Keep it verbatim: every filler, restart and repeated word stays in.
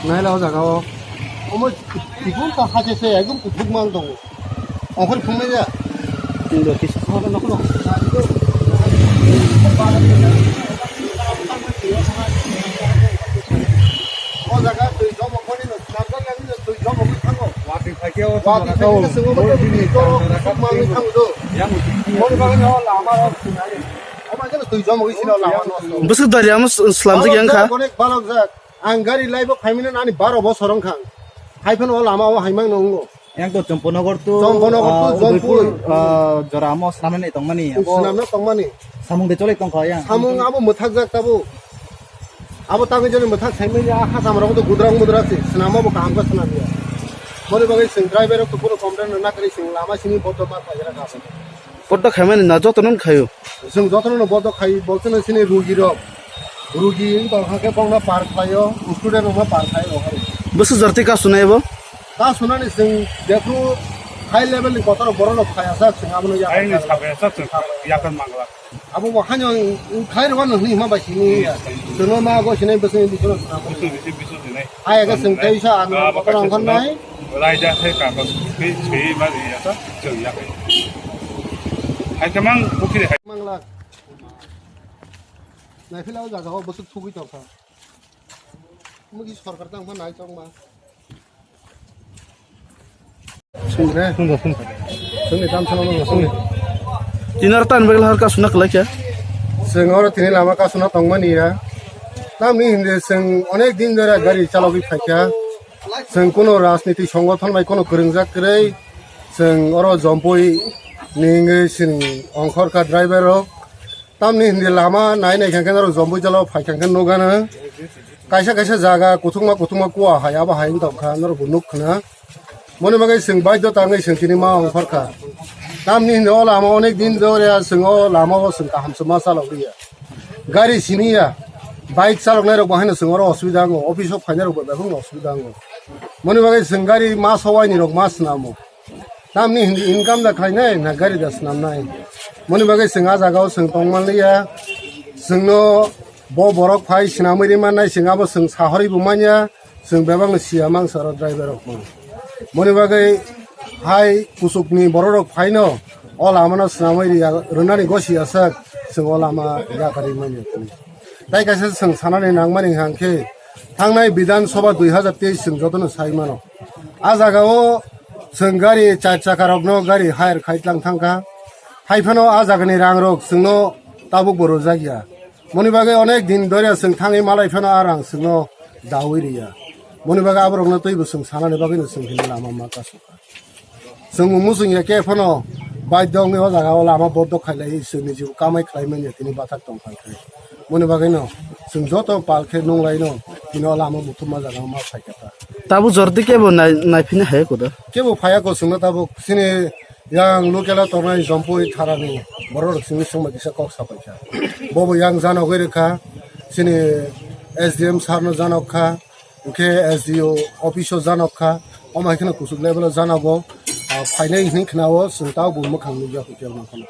Naila o jaga o. Omo tikun ta haje se ekdom kuthuk mang tongo. Ongkhor phungnai ya. Tini rok kisa. O jaga twi jomo khoni no snamjak ya ni twi jomo khoni thango. Wati phaikhe o wati phaikhe swngo bo twi jomo khoni thango do. Moni bagwi no lama rok sinai. Omo jeno twi jomo khoni sino lama no. Bwswk dari amo s-, slamjak yang kha. Balok jak, balok jak. Ang gari laibo phaimani nani baro bosor wngkha. Hai phano o lama o haimang no wngo. Yang to Chomponogor to, Chomponogor to ah, Jompui. Udaipur, ah, jora amo snamnai tongmani, abo snamna tongmani. Samung de chole tongkha yang. Samung abo mwthakjak tabo. Abo tangwi jani mwthak saimani, ah, hasamrok to gudrang mudra se, snamma bo kaham khe snamya. Boni bagwi chwng driver rok to bono complain rwna kwrwi, chwng lama simi bodo ma khlaijak kha. Bodo khaimani na jotono khaio. Chwng jotono bodo khai, bo chwngno sini rugi rok. Rugi wng tong kha khe bokno par khlaio, student rokno par khlaio. Bwswk jorti kasunai bo? Kasunani chwng jephru high level ni kotor borok rok phai aswk chwng abono yakar. Aini sabai aswk chwng yakar mangla. Abo bo haino khai rwano hwnwi hima bai sini ya. Chwngno ma go sinai bwswk ni bisingo swnam. Bwswk bisi bisu sinai. Hai aga chwng tei sa ang kotor ang khon nai. Raida khai ka ko tei sei ma ri ya sa chwng ya khai. Hai khe mang bukhi hai. Mangla. Nai phila o jaga o bwswk thugwi tong kha. Mugi sorkar tang ma nai tong ma. Sungre. Sungre, sungre. Sungre, tam sama mo sungre. Tinar tan bagla har ka suna kala kya? Sung oro tini lama ka suna tong mani ya. Tam ni hindi sung onek din dora gari chalogwi phaikya. Sung kono rajniti songothon bai kono kwrwngjak kwrwi. Sung oro Jompui ni wngwi sung ongkhor ka driver rok. Tamni hindi lama nai nai khe norok Jompui jala o phai khe nugano. Kaisa kaisa jaga kuthukma kuthukma kuwa hai abo hai wng tong kha norok bo nuk khna. Moni bagwi chwng baidhota wngwi chwng tini ma ongkhor kha. Tamni hindi o lama onek din dore chwng o lama o chwng kaham se ma chalok liya. Gari siniya, bike chalok nai rok bo haino chwng oro osubida wngo, office o phainai rok bo bebak no osubida wngo. Moni bagwi chwng gari ma sowai ni rok ma swnamo. Tamni hindi income da khlainai na gari da swnamnai. Moni bagwi chwng ah jagao chwng tongmanliya. Chwngno bo borok phai swnamwi rimannai, chwng abo chwng sahorwi bo manya. Chwng bebakno siya mangsa oro driver rokno. Moni bagwi hai kuchukni borok rok phaino o lamano swnamwi riya, rwnani gosi aswk chwng o lama yakarwi manya. Tai kaisa chwng sanani nangmani hwnkhe thangnai Bidhan Sabha dui hazar teis chwng jotono sai mano. A jagao chwng gari char chaka rokno gari hire khai tlang thangkha. Hai phano a jagani rang rok chwngno tabuk bo rwjak ya. Moni bagwi onek din dore chwng thangwi malai phano a rang chwngno dawi riya. Moni bagwi aborokno twibo chwng sanani bagwino chwng hini lama ma kasukha. Chwng muchung ya khe phano baidhyo wngwi o jaga o lama boddok khailai chwngni jibo kamai khlai manya tini bathak tong kha khe. Moni bagwino chwng joto pal khe nunglaino tini o lama muthumma jaga ma phaikha ta. Tabuk jordi kebo nai-, naiphini hai koda? Kebo phaiya ko chwngno tabuk chini yang local o tongnai Jompui tharani borok rok chwngno swngbai kisa kok sapaikha. Bobo yang janogwi rwkha chini S D M sir no janok kha. Hwnkhe S D O office o janok kha, omo hai kheno kuchuk level o janogo, ah, phainai hwnwi khna o chwng tabuk bo mwkhang nukya hwnkhe omo kheno.